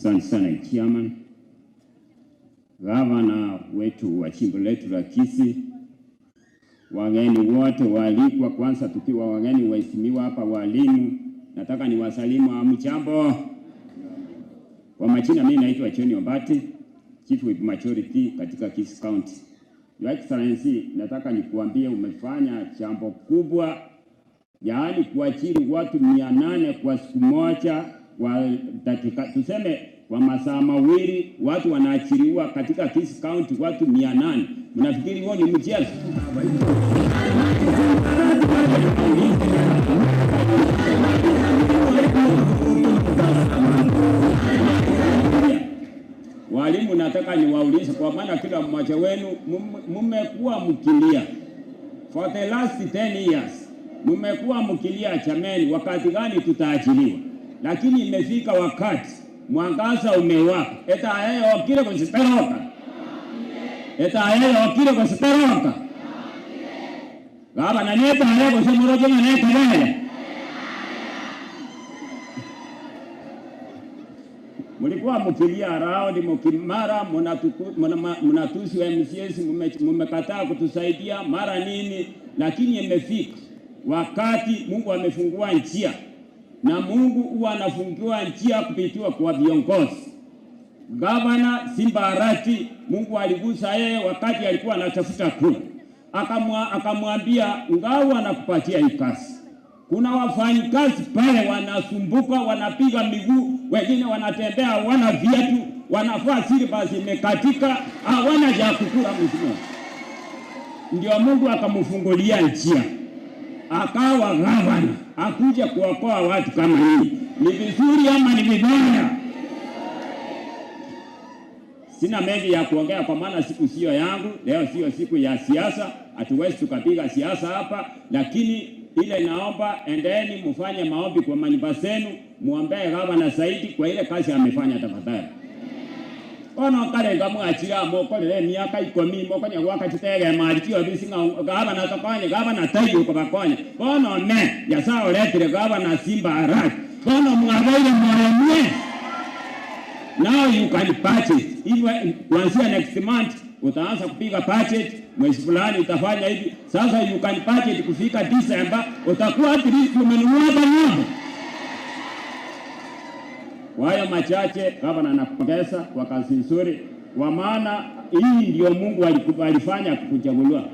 Asante sana, Chairman. Gavana wetu wa jimbo letu la Kisii, wageni wote waalikwa, kwanza tukiwa wageni waheshimiwa hapa, walimu, nataka niwasalimu. Hamjambo? Kwa majina mimi naitwa John Ombati, Chief Whip Majority katika Kisii County. Your Excellency, nataka nikuambie umefanya jambo kubwa, yaani kuajiri watu 800 kwa siku moja, kwa dakika tuseme kwa masaa 2 watu wanaachiriwa katika Kisii County watu 800. Mnafikiri huo ni mchezo? Walimu, nataka niwaulize, kwa maana kila mmoja wenu mmekuwa mkilia for the last 10 years, mmekuwa mkilia, jameni, wakati gani tutaachiliwa? Lakini imefika wakati mwangaza umewaka. Eta ayo okire kusiteroka, eta ayo okire kusiteroka gaba na neta ayo kusemorojo na neta lele. Mlikuwa mkilia around mkimara mnatusi wa MCS, mmekataa kutusaidia mara nini, lakini imefika wakati Mungu amefungua njia, na Mungu huwa anafungua njia kupitiwa kwa viongozi. Gavana Simba Arati, Mungu aligusa yeye wakati alikuwa anatafuta kura, akamwambia ngao anakupatia hii kazi. Kuna wafanyikazi pale wanasumbuka, wanapiga miguu, wengine wanatembea hawana viatu, wanavaa slippers imekatika, hawana cha kukula. Mheshimiwa, ndio Mungu akamfungulia njia, akawa gavana, akuja kuokoa watu kama hii. Ni vizuri ama ni vibaya? Sina mengi ya kuongea kwa maana siku sio yangu, leo sio siku ya siasa, hatuwezi tukapiga siasa hapa, lakini ile naomba endeni mfanye maombi kwa manyumba zenu, muombee gavana zaidi kwa ile kazi amefanya tafadhali. Ono kale ngamwachira mokolere miaka 10 mokonya gwaka chitege mali chiobisi ng'a gavana tokonye gavana tayo kobakonya bono ne Nyasaye oretire gavana Simba Arati bono mwabaire mwaremwe. Now you can budget. Even kuanzia next month utaanza kupiga budget, mwezi fulani utafanya hivi. Sasa you can budget kufika December utakuwa at least umenunua hata ng'ombe. Kwa hayo machache, gavana nakupongeza kwa kazi nzuri, kwa maana hii ndio Mungu alifanya kukuchaguliwa.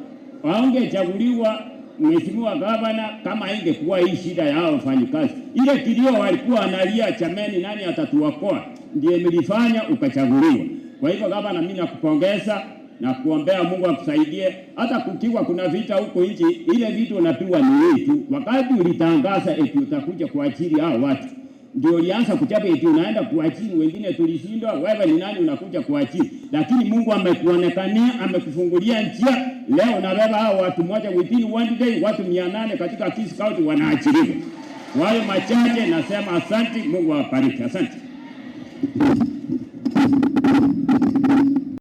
Waungechaguliwa mheshimiwa gavana kama ingekuwa hii shida ya hao wafanyikazi. Ile kilio walikuwa wanalia, chameni, nani atatuokoa? Ndiye nilifanya ukachaguliwa. Kwa hivyo gavana, mimi nakupongeza na kuombea Mungu akusaidie. Hata kukiwa kuna vita huko nje, ile vitu unapigwa ni wetu. Wakati ulitangaza eti utakuja kuajiri hao watu, ndio ulianza kuchapa eti unaenda kuajiri wengine, tulishindwa. Wewe ni nani unakuja kuajiri? Lakini Mungu amekuonekania, amekufungulia njia. Leo unabeba hao watu moja, within one day watu 800 katika Kisii County wanaajiriwa. Kwa hayo machache nasema asante, Mungu awabariki. Asante.